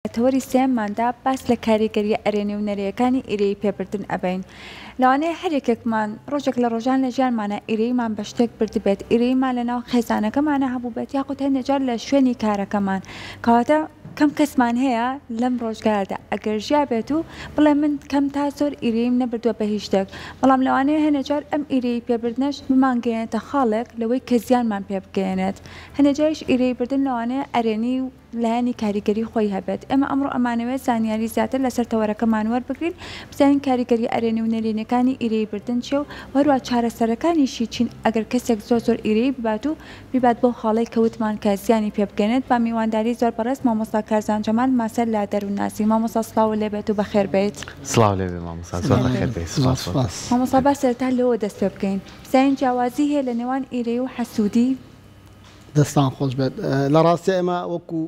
لە تەوەری سێیەمماندا باس لە کاریگەرییە ئەرێنی و نەرێیەکانی ئیرەیی پێبردن ئەبەین. لەوانەیە هەر یەکێکمان ڕۆژێک لە ڕۆژان لە ژیانمانا ئیرەییمان بە شتێک بردبێت، ئیرەییمان لە ناو خێزانەکەمانا هەبووبێت یاخود هەندێ جار لە شوێنی کارەکەمان. کەواتە کەم کەسمان هەیە لەم ڕۆژگارەدا ئەگەر ژیابێت و بڵێ من کەم تا زۆر ئیرەییم نەبردووە بە هیچ شتێک. بەڵام لەوانەیە هەنێ جار ئەم ئیرەیی پێبردنەش بمانگەیەنێتە خاڵێک لەوەی کە زیانمان پێ بگەیەنێت. هەنێ جاریش ئیرەیی بردن لەوانەیە ئەرێنی و لایەنی کاریگەری خۆی هەبێت. ئێمە ئەمڕۆ ئەمانەوێت زانیاری زیاتر لەسەر تەوەرەکەمان وەربگرین، بزانین کاریگەرییە ئەرێنی و نەرێنییەکانی ئیرەیی بردن چییە و هەروەها چارەسەرەکانیشی چین ئەگەر کەسێک زۆر زۆر ئیرەیی ببات و بیبات بەو خاڵەی کە وتمان کە زیانی پێ بگەیەنێت. با میوانداری زۆر بەڕێز مامۆستا کارزان جەمال ماسەر لە دەروونناسی. مامۆستا سڵاوو لێ بێت و بەخێر بێیت. سڵاو لێ بێ مامۆستا زۆر بەخێر بێی سوپاس بۆ تۆ. مامۆستا با سەرەتا لەوە دەست پێ بکەین بزانین جیاوازی هەیە لە نێوان ئیرەیی و حەسوودی؟ دەستان خۆش بێت. لە ڕاستیا ئێمە وەکو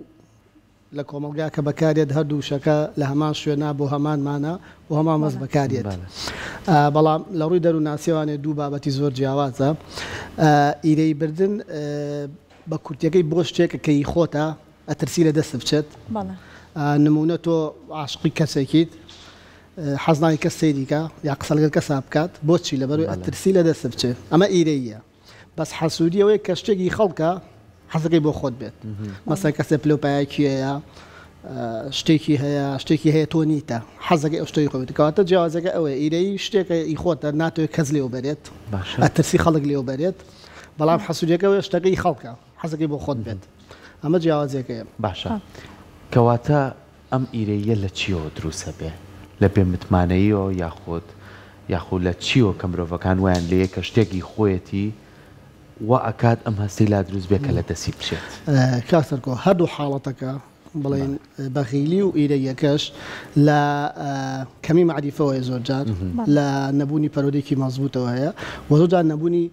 لە کۆمەڵگا کە بەکاریەت هەردوو وشەکە لە هەمان شوێنا بۆ هەمان مانا و هەمان مەبەست بەکاریەت. بەڵام لە ڕووی دەروونناسیەوانێ دوو بابەتی زۆر جیاوازە. ئیرەیی بردن بە کورتیەکەی بۆ شتێکە کە ی خۆتە ئەترسی لە دەستت بچێت. نموونە تۆ عاشقی کەسێکیت حەز ناکەی کەس سەیری کا یا قسە لەگەڵ کەسا بکات بۆچی؟ لەبەرئەوەی ئەترسی لە دەستت بچێت. ئەمە ئیرەییە. بەس حەسوودی ئەوەیە کە شتێکی خەڵکە حەزەکەی بۆ خۆت بێت مەسەن کەسێ پلە و پایەکی هەیە شتێکی هەیە شتێکی هەیە تۆ نیتە حەزەکەی ئەو شتەی خۆ بێت کەواتە جیاوازەکە ئەوەیە ئیرەیی شتێکە ئی خۆتە ناتەوێت کەس لێو بەرێت ئەترسی خەڵک لێو بەرێت بەڵام حەسوودیەکە ئەوەیە شتەکەی خەڵکە حەزەکەی بۆ خۆت بێت ئەمە جیاوازیەکەیە. باشە کەواتە ئەم ئیرەییە لە چیەوە دروست ئەبێ؟ لە بێ متمانەییەوە یاخود یاخود لە چیەوە کە مرۆڤەکان وایان لێیە کە شتێک ی خۆیەتی وا ئەکات ئەم هەستەی لا دروست بێ کە لە دەستی بچێت؟ کاک سەرکۆ هەردوو حاڵەتەکە بڵێین بەغیلی و ئیرەییەکەش لە کەمی مەعریفەوەیە زۆر جار لە نەبوونی پەروەردەیەکی مەزبووتەوە هەیە و زۆر جار نەبوونی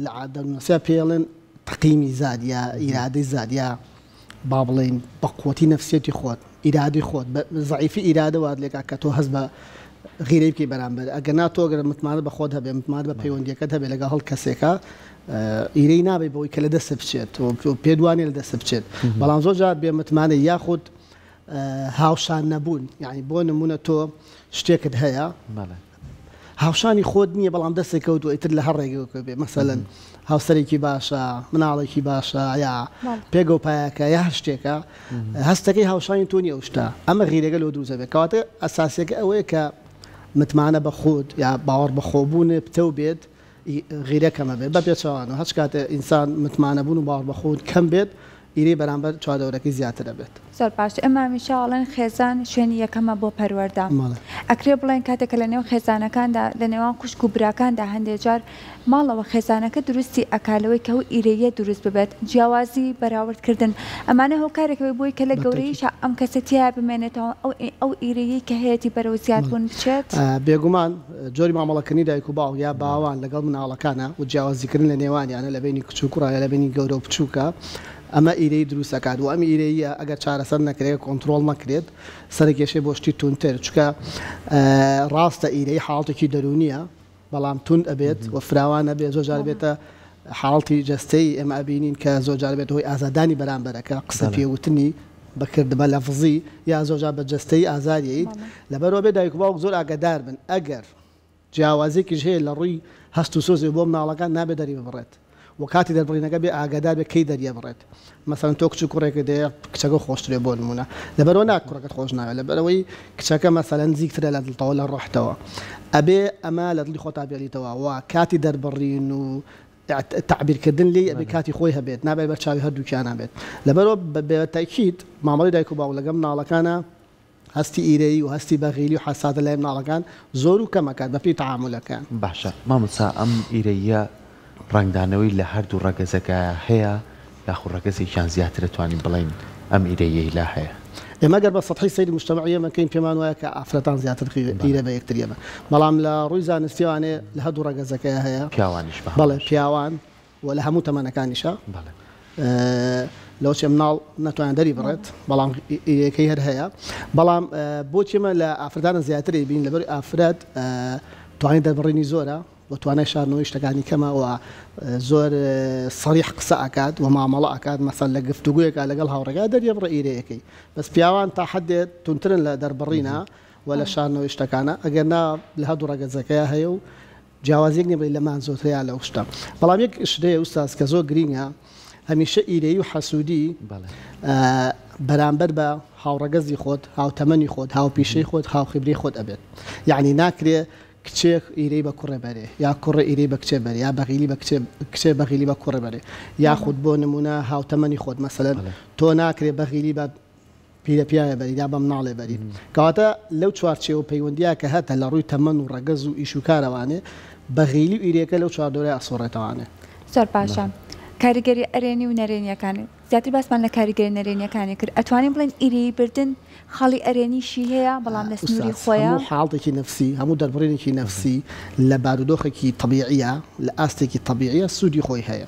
لە دەروونناسیا پێی ئەڵێن تەقیمی زات یا ئیرادەی زات یا با بڵێین بە قوتی نەفسیەتی خۆت ئیرادەی خۆت بە زەعیفی ئیرادە وات لێکا کە تۆ هەست بە غیرەی بکەی بەرامبەر ئەگەر نا تۆ گەر متمانەت بە خۆت هەبێ متمانەت بە پەیوەندیەکەت هەبێ لەگەڵ هەڵ کەسێکا ئیرەی نابێ بەوەی کە لە دەستت بچێت و پێت وانیە لە دەستت بچێت بەڵام زۆر جار بێ متمانە یاخود هاوشان نەبوون یعنی بۆ نمونە تۆ شتێکت هەیە هاوشانی خۆت نییە بەڵام دەستت کەوتووە ئیتر لە هەر ڕێگەیەکەوە بێ مەسەلەن هاوسەرێکی باشە مناڵێکی باشە یا پێگە و پایەکە یا هەر شتێکە هەستەکەی هاوشانی تۆ نییە ئەو شتە ئەمە غیرەکە لۆ دروست دەبێت کەواتە ئەساسیەکە ئەوەیە کە متمانە بە خۆت یا باوەڕ بە خۆبوون پتەو بێت غیرە کەمە بێت بە پێچەوانەوە هەچ کاتێ ئینسان متمانەبوون و باوەڕ بە خۆبوون کەم بێت ئیرەی بەرامبەر چواردەورەکەی زیاتر ئەبێت. زۆر باش ئێمە هەمیشە ئەڵێن خێزان شوێنی یەکەمە بۆ پەروەردە ئەکرێ بڵێن کاتێک کە لە نێو خێزانەکاندا لە نێوان خوشک و براکاندا هەندێ جار ماڵەوە خێزانەکە دروستی ئەکا لەوەی کە ئەو ئیرەییە دروست ببێت جیاوازی بەراورد کردن ئەمانە هۆکارێکە بۆی کە لە گەورەییشا ئەم کەسە تیایا بمێنێتەوە ئەو ئەو ئیرەییەی کە هەیەتی بەرەو زیاد بوون بچێت. بێگومان جۆری مامەڵەکردنی دایک و باوک یا باوان لەگەڵ مناڵەکانا و جیاوازیکردن لە نێوانیانە لە بەینی کچ و کوڕا یا لە بەینی گەورە و بچووکا ئەمە ئیرەیی دروست ئەکات و ئەم ئیرەییە ئەگەر چارەسەر نەکرێت کۆنترۆڵ نەکرێت سەرکێشێ بۆ شتی توندتر چونکە ڕاستە ئیرەیی حاڵەتێکی دەروونیە بەڵام توند ئەبێت و فراوان ئەبێت زۆر جار بێتە حاڵەتی جەستەیی ئێمە ئەبینین کە زۆر جار بێتە هۆی ئازاردانی بەرامبەرەکە قسە پێ وتنی بە کرد بە لەفزی یا زۆر جار بە جەستەیی ئازاری ئەیت لەبەرئەوە بێ دایک و باوک زۆر ئاگادار بن ئەگەر جیاوازیەکیش هەیە لە ڕووی هەست و سۆزەوە بۆ مناڵەکان نابێت دەری ببڕێت و کاتی دەربڕینەکە بێ ئاگادار بێت کەی دەریەبڕێت مەسەلەن تۆ کچ و کوڕێکت هەیە کچەکە خۆشترێ بۆ نموونە لەبەرئەوە نا کوڕەکەت خۆش ناوێت لەبەرئەوەی کچەکە مەسەلەن نزیکترە لە دڵتەوە لە ڕۆحتەوە ئەبێ ئەمە لە دڵی خۆتا بێڵیتەوە و کاتی دەربڕین و تەعبیرکردن لێی ئەبێ کاتی خۆی هەبێت نابێت بەر چاوی هەردووکیانا بێت لەبەرئەوە بە تەئکید مامەڵەی دایک و باوک لەگەڵ مناڵەکانا هەستی ئیرەیی و هەستی بەغیلی و حەسادە لای مناڵەکان زۆر و کەم ئەکات بەپێی تەعامولەکەیان. باشە مامۆستا ئەم ئیرەییە ڕەنگدانەوەی لە هەردوو ڕەگەزەکەیا هەیە یاخو ڕەگەزێکیان زیاترە توانین بڵێین ئەم ئیرەییەی لا هەیە؟ ئێمە گەر بە سەتحی سەیری موجتەمەعی ئێمە کەین پێمان وایە کە ئافرەتان زیاتر ئیرە بە یەکتری ئەبەن بەڵام لە ڕووی زانستیەوانێ لە هەردوو ڕەگەزەکەیا هەیە. پیاوانیش بە هەمان بەڵێ پیاوان و لە هەموو تەمەنەکانیشا لەوەچێ مناڵ نەتوانێت دەری بڕێت بەڵام ئیرەکەی هەر هەیە بەڵام بۆچی ئێمە لە ئافرەتانە زیاتر ئەیبین لەبەر ئافرەت توانی دەربڕینی زۆرە. و توانای شاردنەوەی شتەکانی کەمە و زۆر سەریح قسە ئەکات و مامەڵە ئەکات مەسەن لە گفتوگۆیەکا لەگەڵ هاوڕێکا دەریەبڕێ ئیرەیەکەی بەس پیاوان تا حەدێ توندترن لە دەربڕینا و لە شاردنەوەی شتەکانا ئەگەر نا لە هەردوو ڕەگەزەکەیا هەیە و جیاوازیەک نیە بڵێی لەمان زۆرترە یا لەو شتە بەڵام یەک شت هەیە ئوستاز کە زۆر گرینگە هەمیشە ئیرەیی و حەسوودی بەرامبەر بە هاوڕەگەزی خۆت هاوتەمەنی خۆت هاوپیشەی خۆت هاوخیبرەی خۆت ئەبێت یەعنی ناکرێ کچێک ئیرەی بە کوڕێ بەرێ یا کوڕێ ئیرەی بە کچێ بەرێ یا بەغیلی بە کچێ کچێ بەغیلی بە کوڕێ بەرێ یاخود بۆ نموونە هاوتەمەنی خۆت مەسەلەن تۆ ناکرێ بەغیلی بە پیرە پیاوێ بەری یا بە مناڵێ بەری کەواتە لەو چوارچێوە پەیوەندیە کە هەتە لە ڕووی تەمەن و ڕەگەز و ئیش و کارەوانێ بەغیلی و ئیرەیەکە لەو چواردەورەیا ئەسوڕێتەوانێ. زۆر باشە کاریگەریە ئەرێنی و نەرێنیەکانی زیاتر باسمان لە کاریگەریە نەرێنیەکانی کرد ئەتوانین بڵێین ئیرەیی بردن خاڵی ئەرێنیشی هەیە بەڵام لە سنووری ئوستاز خۆیا. هەموو حاڵتێکی نەفسی هەموو دەربڕینێکی نەفسی لە بارودۆخێکی تەبیعیە لە ئاستێکی تەبیعیە سوودی خۆی هەیە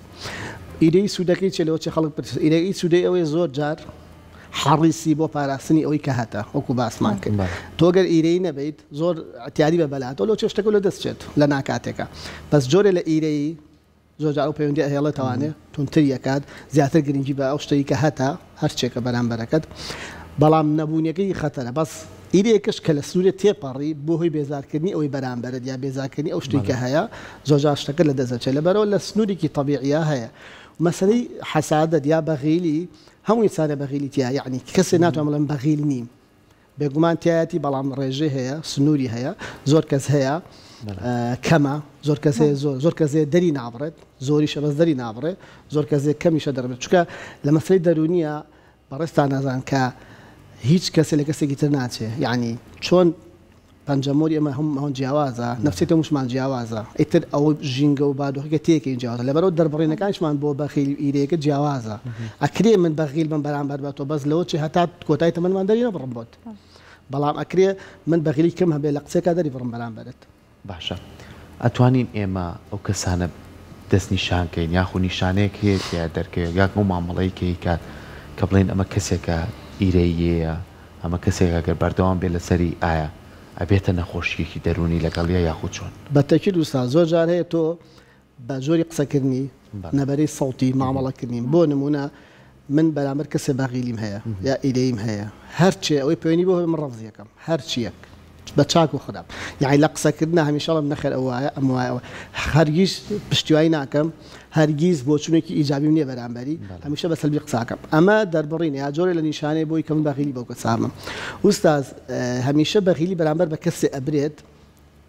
ئیرەیی سوودەکەی چیە لەوە چێ خەڵک بپرسێت ئیرەیی سوودەی ئەوەیە زۆر جار حەڕیسی بۆ پاراستنی ئەوەی کە هەتە وەکو باسمان کرد تۆ گەر ئیرەیی نەبەیت زۆر ئیعتیادی بە بەلاتەوە لەوچێ شتەکە لە دەست چێت لە ناکاتێکە بەس جۆرێ لە ئیرەیی زۆر جار ئەو پەیوەندیە ئەهێڵێتەوانێ توندتری ئەکات زیاتر گرنگی بە ئەو شتەی کە هەتە هەرچێکە بەرامبەرەکەت بەڵام نەبوونیەکەی خەتەرە بەس ئیرەیەکەش کە لە سنوورێ تێپەڕی بۆ هۆی بێزارکردنی ئەوەی بەرامبەرت یا بێزارکردنی ئەو شتەی کە هەیە زۆر جار شتەکە لە دەست دەچێت لەبەرئەوە لە سنوورێکی تەبیعیا هەیە مەسەلەی حەسادەت یا بەغیلی هەموو ئینسانێ بەغیلی تیا یەعنی کەسێ ناتوانم بڵێم بەغیل نیم بێگومان تیایەتی بەڵام ڕێژەی هەیە سنووری هەیە زۆر کەس هەیە کەمە زۆر کەس هەیە زۆر زۆر کەس هەیە دەری نابڕێت زۆریشە بەس دەری نابڕێ زۆر کەس هەیە کەمیشە دەربێت چونکە لە مەسەلەی دەروونیە بەڕێزتان نازان کە هیچ کەسێ لە کەسێکی تر ناچێ یەعنی چۆن پەنجەمۆری ئێمە هەموومان جیاوازە، نەفسیەتی هەمووشمان جیاوازە، ئیتر ئەوە ژینگە و بارودۆخەکە تێکەین جیاوازە، لەبەرئەوە دەربڕینەکانیشمان بۆ بەخیل و ئیرەیەکە جیاوازە، ئەکرێ من بەغیل بم بەرامبەر بە تۆ بەس لەوە چێ هەتا کۆتایی تەمەنمان دەری نەبڕم بۆت، بەڵام ئەکرێ من بەغیلی کەم هەبێ لە قسەیەکا دەری بڕم بەرامبەرت. باشە ئەتوانین ئێمە ئەو کەسانە دەستنیشان کەین یاخو نیشانەیەک هەیە تێیا دەرکەوێت یاک ئەو مامەڵەی کە ئەیکات کە بڵێین ئەمە کەسێکە ئیرەییەیە ئەمە کەسێکە گەر بەردەوام بێت لەسەری ئایا ئەبێتە نەخۆشییەکی دەروونی لەگەڵیا یاخود چۆن؟ بە تەکید ئوستاز زۆر جار هەیە تۆ بە جۆری قسەکردنی، نەبەرەی سەوتی، مامەڵەکردنی بۆ نموونە من بەرامبەر کەسێ بەغیلیم هەیە یا ئیرەییم هەیە هەرچێ ئەوەی پەیوەندی بۆ هەبێ من ڕەفزی ئەکەم هەرچیەک بە چاک و خراپ یانی لە قسەکردنا هەمیشە ئەڵێم نەخێر ئەو وایە ئەم وایە ئەوە هەرگیز پشتیوانی ناکەم هەرگیز بۆچونێکی ئیجابیم نییە بەرامبەری هەمیشە بە سەلبی قسە ئەکەم ئەمە دەربڕینە یا جۆرێ لە نیشانەیە بۆی کە من بەغیلی بەو کەسامم ئوستاز هەمیشە بەغیلی بەرامبەر بە کەسێ ئەبرێت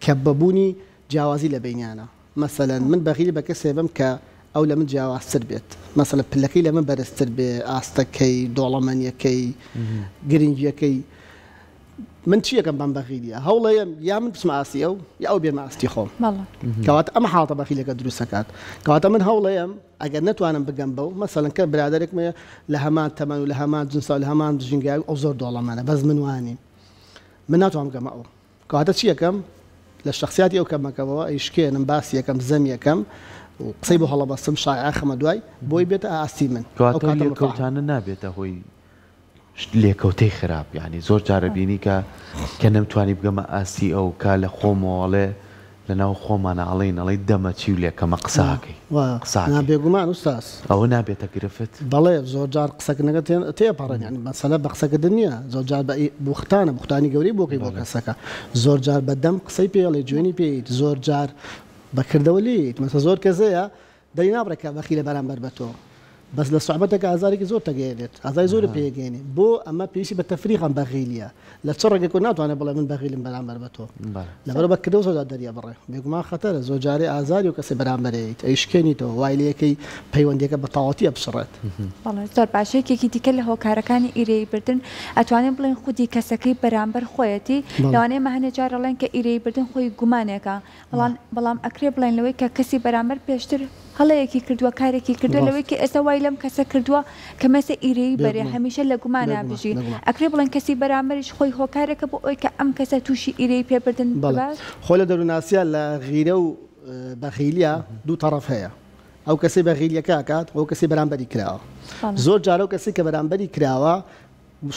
کە بەبوونی جیاوازی لە بەینیانە مەسەلەن من بەغیلی بە کەسێ بم کە ئەو لە من جیاوازتر بێت مەسەلەن پلەکەی لە من بەرزتر بێ ئاستەکەی دۆڵەمەنیەکەی گرنگیەکەی من چی ئەکەم بەم بەغیلیە هەوڵەیەم یا من بچمە ئاستی ئەو یا ئەو بێمە ئاستی خۆم کەواتە ئەم حاڵتە بەخیلەکە دروست ئەکات کەواتە من هەوڵەیەم ئەگەر نەتوانم بگەم بەو مەسەلەن کە برادەرێکم هەیە لە هەمان تەمەن و لە هەمان جنسا و لە هەمان ژینگای ئەو زۆر دۆڵەمەنە بەس من وانیم من ناتوانم بگەمە ئەو کەواتە چی ئەکەم لە شەخسیاتی ئەو کەمەکەمەوە ئەیشکێنم باسی ئەکەم زەمی ئەکەم و قسەی بۆ هەڵەبەستم شایعە خەمە دوای بۆی بێتە ئاستی من ئەو کەواتە ئەو کاتە مرتاحم. لێکەوتانە نابێتە هۆی لێکەوتەی خراپ یانی زۆر جار ئەبینی کە کە نەمتوانی بگەمە ئاستی ئەو کە لە خۆمەوە ئەڵێ لە ناو خۆمانا ئەڵێین ئەڵێی دەمە چی و لێکەمە قسە ئەکەی قسە نا ئەکەی بێگومان ئوستاز. ئەوە نابێتە گرفت؟ بەڵێ زۆر جار قسەکردنەکە تێ تێپەڕێن یانی مەسەلە بە قسەکردن نییە زۆر جار بە بوختانە بوختانی گەورەی بۆ کەی بۆ کەسەکە زۆر جار بە دەم قسەی پێ ئەڵێی جوێنی پێ ئەیت زۆر جار بە کردەوە لێی ئەیت مەسە زۆر کەس هەیە دەری نابڕێ کە بەخیلە بەرامبەر بە تۆ بەس لە سوعبەتێکا ئازارێکی زۆر تەگەیەنێت ئازاری زۆرت پێ گەیەنێ بۆ ئەمە پێویستی بە تەفریغ ئەم بەغیلیە لە چ ڕێگەکەوە ناتوانێت بڵێ من بەغیلم بەرامبەر بە تۆ لەبەرئەوە بە کردەوە زۆر جار دەریەبڕێ بێگومان خەتەرە زۆر جارێ ئازاری ئەو کەسەی بەرامبەرەیت ئەیشکێنیتەوە وای لێکەی پەیوەندیەکە بە تەواوەتی ئەپچڕێت. بەڵێ زۆر باشە یەکێکی دیکە لە هۆکارەکانی ئیرەیی بردن ئەتوانین بڵێین خودی کەسەکەی بەرامبەر خۆیەتی لەوانەیە ئێمە هەنێ جار ئەڵێن کە ئیرەیی بردن خۆی گومانێکە بەڵام بەڵام ئەکرێ بڵێین لەوەی کە کەسی بەرامبەر پێشتر هەڵەیەکی کردووە کارێکی کردووە لەوەی کە ئێستا وای لەم کەسە کردووە کە مەسە ئیرەیی بەرێ هەمیشە لە گومانا بژی ئەکرێ بڵێن کەسی بەرامبەریش خۆی هۆکارێکە بۆ ئەوەی کە ئەم کەسە تووشی ئیرەیی پێبردن ببات؟ خۆ لە دەروونناسیا لە غیرە و بەغیلیە دوو تەڕەف هەیە ئەو کەسەی بەغیلیەکە ئەکات و ئەو کەسەی بەرامبەری کراوە زۆر جار ئەو کەسەی کە بەرامبەری کراوە.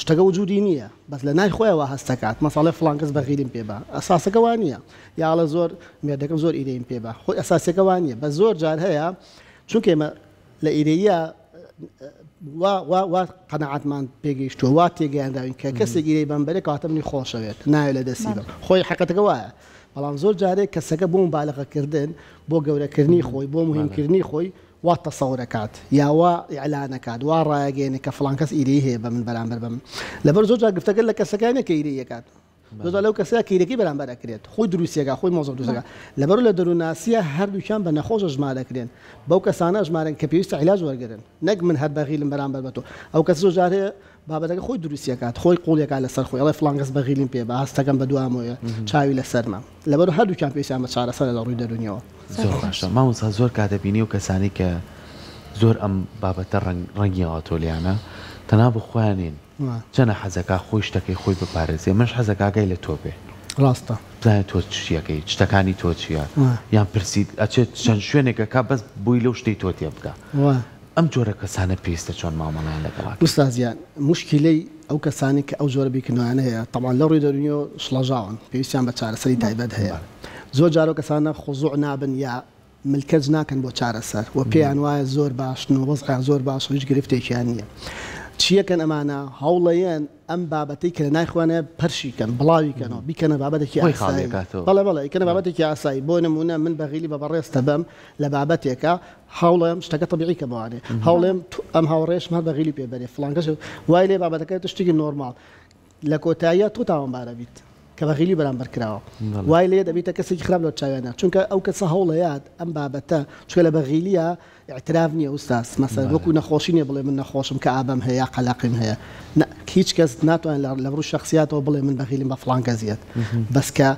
شتەکە وجودی نییە بەس لە نای خۆیەوە هەست دەکات مەسەڵەن ئەڵێ فڵان کەس بەغیلیم پێ بە ئەساسەکە وا نییە یا ئەڵێ زۆر مێردەکەم زۆر ئیرەییم پێ بە خۆی ئەساسیەکە وا نییە بەس زۆر جار هەیە چونکە ئێمە لە ئیرەییە وا وا وا قەناعەتمان پێگەیشتووە وا تێگەیانداوین کە کەسێک ئیرەی بەم بەرێ کەواتە منی خۆشەوێت نایە لە دەستی بەم خۆی حەقەتەکە وایە بەڵام زۆر جارێک کەسەکە بۆ مبالغەکردن بۆ گەورەکردنی خۆی بۆ مهمکردنی خۆی وا تەسەور ئەکات یا وا ئیعلان ئەکات وا ڕایەگەیەنێ کە فڵان کەس ئیرەیی هەیە بە من بەرامبەر بە من لەبەر زۆر جار گرفتەکە لە کەسەکە نیە کە ئیرەیی ئەکات زۆر جار لەو کەسەیە کە ئیرەکەی بەرامبەر ئەکرێت خۆی دروستی ئەکات خۆی مۆزەف دروست ئەکات لەبەر لە دەروونناسیە هەردووکیان بە نەخۆش ئەژمار ئەکرێن بەو کەسانە ئەژمارن کە پێویستە عیلاج وەرگرن نەک من هەر بەغیلم بەرامبەر بە تۆ ئەو کەسە زۆر جار هەیە بابەتەکە خۆی دروستی ئەکات خۆی قوڵی ئەکات لەسەر خۆی ئەڵێ فڵان کەس بەغیلیم پێ بە هەستەکەم بە دوامەوەیە چاوی لەسەرمە لەبەر هەردووکیان پێویستیان بە چارەسەرە لە ڕووی دەروونیەوە. زۆر باشە مامۆستا زۆر کات دەبینی ئەو کەسانەی کە زۆر ئەم بابەتە ڕەنگ ڕەنگی ئاواتۆ لێیانە تەنها بۆ خۆیان نین چەنە حەزەکا خۆی شتەکەی خۆی بپارێزێ منش حەزەکا ئاگای لە تۆ بێ ڕاستە. بزانێ تۆ چیەکەی شتەکانی تۆ چیە یان پرسی ئەچێت چەند شوێنێک ئەکا بەس بۆی لەو شتەی تۆ تێبگا ئەم جۆرە کەسانە پێویستە چۆن مامەڵەیان لەگەڵا کرد؟ ئوستاز گیان موشکیلەی ئەو کەسانەی کە ئەو جۆرە بیرکردنەوەیانە هەیە تەبعەن لە ڕووی دەروونیەوە شڵەژاون پێویستیان بە چارەسەری تایبەت هەیە زۆر جار ئەو کەسانە خزوع نابن یا ملکەچ ناکەن بۆ چارەسەر و پێیان وایە زۆر باشن و وەزعیان زۆر باشە و هیچ گرفتێکیان نییە چیەکەن ئەمانە هەوڵەیەن ئەم بابەتەی کە لە نای خۆیان هەیە پەرشی کەن بڵاوی کەنەوە بیکەنە بابەتێکی خۆی خاڵی ئاسایی ئەکاتەوە. بەڵێ بەڵێ ئەیکەنە بابەتێکی ئاسایی بۆ نموونە من بەغیلی بە بەڕێزتە بەم لە بابەتێکا هەوڵێم شتەکە تەبیعی کە بەوانێ هەوڵێم ئەم هاوڕێشم هەر بەغیلی پێ بەرێ فڵان کەس وای لێ بابەتەکە شتێکی نۆرماڵ لە کۆتاییە تۆ تاوانبارە بیت کە بەغیلی بەرامبەر کراوە وای لێ دەبیتە کەسێکی خراپ لە چاویانە چونکە ئەو کەسە هەوڵەیات ئەم بابەتە چونکە لە بەغیلیە اعتراف نییە ئوستاز مەسەر وەکو نەخۆشی نیە بڵێ من نەخۆشم کە ئابەم هەیە یا قەلەقیم هەیە هیچ کەس ناتوانێت لە ڕووی شخصیاتەوە بڵێ من بەغیلم بە فڵان کەسیەت بەس کە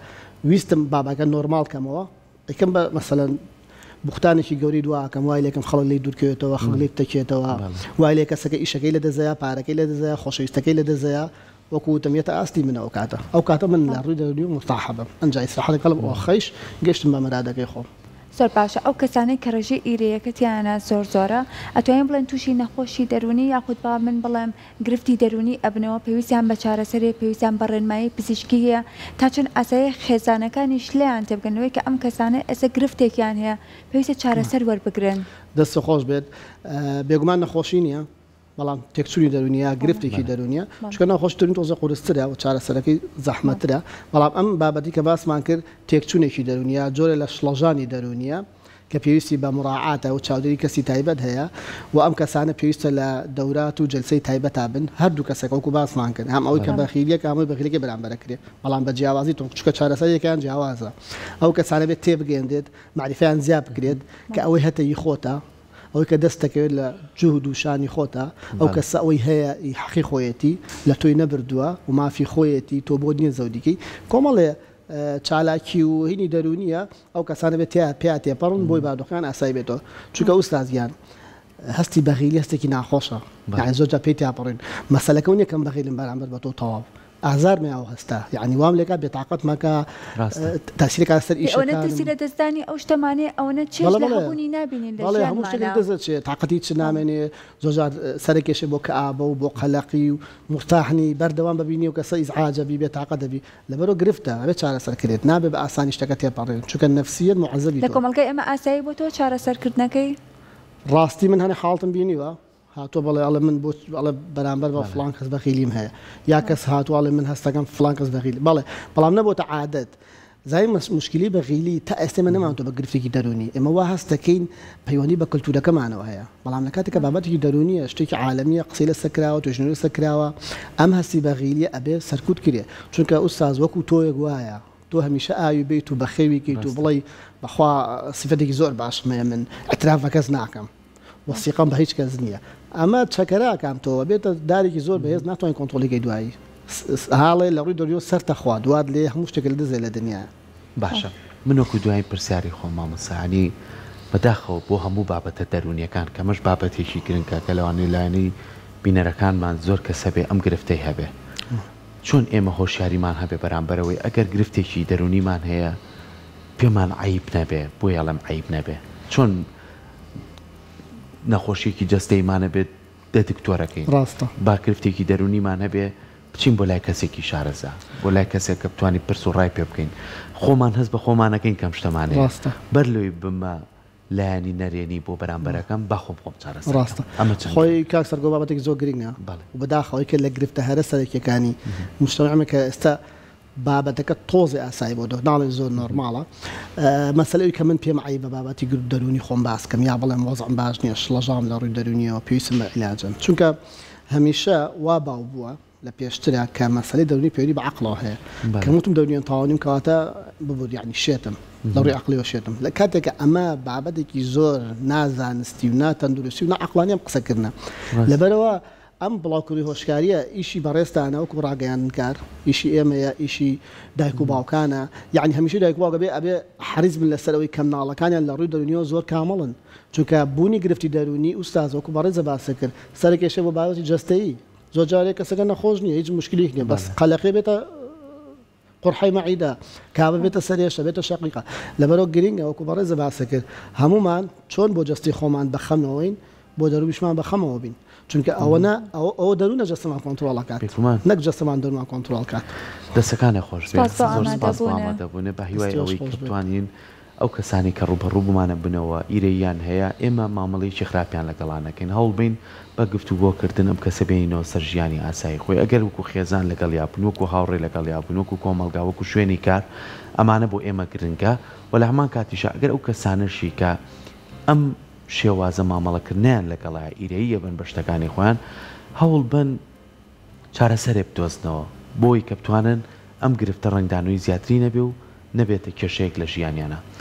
ویستم بابەکە نۆرماڵ کەمەوە ئەیکەم بە مەسەلەن بوختانێکی گەورەی دوا ئەکەم وای لێکەم خەڵک لێی دوورکەوێتەوە خەڵک لێی بتەکێتەوە وای لێ کەسەکە ئیشەکەی لە دەزەیە پارەکەی لە دەزەیە خۆشەویستەکەی لە دەزەیە وەکو وتم یەتە ئاستی منە ئەو کاتە ئەو کاتە من لە ڕووی دەروونی مورتاحە بم ئەنجا ئیسراحەت ئەکەم ئۆخەیش گەشتم بە مەرادەکەی خۆم. زۆر باشە ئەو کەسانەی کە ڕێژەی ئیرەیەکە تیایانا زۆر زۆرە ئەتوانین بڵێن توشی نەخۆشی دەروونی یاخود با من بڵێم گرفتی دەروونی ئەبنەوە پێویستیان بە چارەسەر هەیە پێویستیان بە ڕێنمایی پزیشکی هەیە تا چەند ئاساییە خێزانەکانیش لێیان تێبگەن لەوەی کە ئەم کەسانە ئێستا گرفتێکیان هەیە پێویستە چارەسەر وەربگرن. دەست خۆش بێت بێگومان نەخۆشی نیە بەڵام تێکچوونی دەروونی یا گرفتێکی دەروونیە چونکە نەخۆشی دەروونی تۆزێ قورسترە و چارەسەرەکەی زەحمەترە بەڵام ئەم بابەتی کە باسمان کرد تێکچوونێکی دەروونیە جۆرێ لە شڵەژانی دەروونیە کە پێویستی بە موراعاتە و چاودێری کەسی تایبەت هەیە و ئەم کەسانە پێویستە لە دەورات و جەلسەی تایبەتا بن هەردوو کەسەکە وەکو باسمان کرد هەم ئەوەی کە بەخیلیەکە هەم ئەوەی بەخیلەکەی بەرامبەر ئەکرێ بەڵام بە جیاوازی تۆ چونکە چارەسەریەکەیان جیاوازە ئەو کەسانە بێت تێبگەیەنرێت مەعریفەیان زیاد بکرێت کە ئەوەی هەتە ی خۆتە ئەوەی کە دەست دەکەوێت لە جوهد و شانی خۆتە ئەو کەسە ئەوەی هەیە ی حەقی خۆیەتی لە تۆی نەبردووە و مافی خۆیەتی تۆ بۆت نیە زەودیکەی کۆمەڵێ چالاکی و هینی دەروونیە ئەو کەسانە بێت تیا پیا تێپەڕن بۆی بارودۆخەکان ئاسایی بێتەوە چونکە ئوستاز گیان هەستی بەغیلی هەستێکی ناخۆشە یانی زۆر جار پێی تیاپەڕین مەسەلەکە نیە کەم بەغیلم بەرامبەر بە تۆ تەواو ئازارم یا ئەو هەستە یانی وام لێکا بێتاقەت مەکە تاسیرەکە سەر ئەوەنە ئیشەکانم ترسی لە دەستدانی ئەو شتەمانەیە ئەوەنە چێژ بەڵێ لە بەڵێ هەبوونی نابینین لە بەڵێ هەموو شتێک ژیانمانا. لەدەست دەچێت تاقەتی چ نامێنێ زۆر جار سەرەکێشێ بۆ کەئابە و بۆ قەلەقی و مورتاح نی بەردەوام بەبینی و کەسە ئیزعاجە بی بێتاقەت دەبی لەبەرئەوە گرفتە ئەبێت چارەسەر کرێت نابێت بە ئاسانی شتەکە تێپەڕێن چونکە نەفسیەت موعەزەبی لە تۆ. کۆمەڵگای ئێمە ئاسایی بۆتەوە چارەسەرکردنەکەی؟ ڕاستی من هەنێ حاڵەتم بینیوە هاتووە بەڵێ ئەڵێ من بۆ ئەڵێ بەرامبەر بە فڵان کەس بەخیلیم هەیە یا کەس هاتووە ئەڵێ من هەستەکەم فڵان کەس بەخیل بەڵێ بەڵام نەبۆتە عادەت زای مشکلی بەغیلی تا ئێستا ئێمە نەمانەوە بە گرفتێکی دەروونی ئێمە وا هەست دەکەین پەیوەندی بە کلتورەکەمانەوە هەیە بەڵام لە کاتێکا بابەتێکی دەروونیە شتێکی عالەمیە قسەی لەسەر کراوە توێژینەوەی لەسەر کراوە ئەم هەستی بەغیلیە ئەبێ سەرکوت کرێ چونکە ئوستاز وەکو تۆیەک وایە تۆ هەمیشە ئاوی بیت و بەخێوی کەیت و بڵێی بەخوا سیفەتێکی زۆر باشم هەیە من ئیعتراف بە کەس ناکەم وەسیقەم بە هیچ کەس نییە ئەمە چەکەرە ئەکام تۆ ئەبێتە دارێکی زۆر بەهێز ناتوانین کۆنترۆڵی کەی دوایی هاڵێ لە ڕووی دەروونیەوە سەرتە خوات وات لێ هەموو شتێک لە دەست لە دنیا. باشە من وەکو دوایین پرسیاری خۆم مامۆستا یانی بەداخەوە بۆ هەموو بابەتە دەروونیەکان کە ئەمەش بابەتێکی گرنگە کە لەوانەیە لایەنەی بینەرەکانمان زۆر کەس هەبێ ئەم گرفتەی هەبێ چۆن ئێمە هۆشیاریمان هەبێ بەرامبەر ئەوەی ئەگەر گرفتێکی دەروونیمان هەیە پێمان عەیب نەبێ بۆیە ئەڵێم عەیب نەبێ چۆن نەخۆشیەکی جەستەیمان هەبێت. دە دکتۆرەکەین. ڕاستە. با گرفتێکی دەروونیمان هەبێ بچین بۆ لای کەسێکی شارەزا، بۆ لای کەسێک کە بتوانین پرس و ڕای پێ بکەین. خۆمان هەست بە خۆمان نەکەین کە ئەم شتەمان هەیە. ڕاستە. بەر لەوەی ببمە لایەنی نەرێنی بۆ بەرامبەرەکەم با خۆم خۆم چارەسەر بکەم. ڕاستە. ئەمە چەند خۆی گرنگە. کاک سەرگۆ بابەتێکی زۆر گرنگە بەڵێ. و بەداخەوە یەکێ لە گرفتە هەرە سەرەکیەکانی موجتەمەعمە کە ئێستا بابەتەکە تۆزێ ئاسایی بۆ دۆ ناڵێم زۆر نۆرماڵە مەسەلە ئەوی کە من پێم عەیبە بابەتی گروپ دەروونی خۆم باس کەم یا بڵێم وەزعم باش نییە شڵەژاوم لە ڕووی دەروونیەوە پێویستم بە عیلاجە چونکە هەمیشە وا باو بووە لە پێشترا کە مەسەلەی دەروونی پەیوەندی بە عەقڵەوە هەیە کە وتم دەروونیان تەواو نیم کەواتە ببور یعنی شێتم لە ڕووی عەقڵیەوە شێتم لە کاتێک کە ئەمە بابەتێکی زۆر نازانستی و ناتەندروستی و ناعەقڵانی ئەم قسەکردنە لەبەرەوە ئەم بڵاوکردنەوەی هۆشکارییە ئیشی بەڕێزتانە وەکو ڕاگەیاندنکار، ئیشی ئێمەیە، ئیشی دایک و باوکانە، یەعنی هەمیشە دایک و باوک ئەبێ ئەبێ حەریس بن لەسەر ئەوەی کە مناڵەکانیان لە ڕووی دەروونیەوە زۆر کامڵن، چونکە بوونی گرفتی دەروونی ئوستاز وەکو بەڕێزت باست کرد سەرکێشە بۆ بابەتی جەستەیی، زۆر جارێ کەسەکە نەخۆش نییە هیچ موشکیلێکی نییە بەس قەلەقی بێتە قوڕحەی مەعیدە، کابە بێتە سەرێشە، بێتە شەقیقە. لەبەرئەوە گرینگە وەکو بەڕێزت باست کرد هەموومان چۆن بۆ جەستەی خۆمان بە خەمەوەین بۆ دەروونیشمان بە خەمەوە بین. چونکە ئەوە نا ئەوە دەروونە جەستەمان کۆنترۆڵ ئەکات بێگومان. نەک جەستەمان دەروونمان کۆنترۆڵ کات. دەستەکانت خۆش بێت. سپاس بۆ زۆر سپاس بۆ ئامادەبوونت. ئامادەبوونت. بە هیوای دەستی ئەوەی خۆش کە بێت. بتوانین ئەو کەسانەی کە ڕووبەڕوو بوومانە بنەوە ئیرەییان هەیە، ئێمە مامەڵەیەکی خراپیان لەگەڵا نەکەین، هەوڵبەین بە گفتوگۆ کردن ئەم کەسە بێنینەوە سەر ژیانی ئاسایی خۆی، ئەگەر وەکو خێزان لەگەڵیا بووین، وەکو هاوڕێ لەگەڵیا بووین، وەکو کۆمەڵگا، وەکو شوێنی کار، ئەمانە بۆ ئێمە گرنگە و لە هەمان کاتیشا ئەگەر ئەو کەسانەشی کە ئەم شێوازە مامەڵەکردنەیان لەگەڵایە ئیرەیی ئەبەن بە شتەکانی خۆیان، هەوڵبەن چارەسەرێ بدۆزنەوە بۆی کە بتوانن ئەم گرفتە ڕەنگدانەوەی زیاتری نەبێ و نەبێتە کێشەیەک لە ژیانیانا.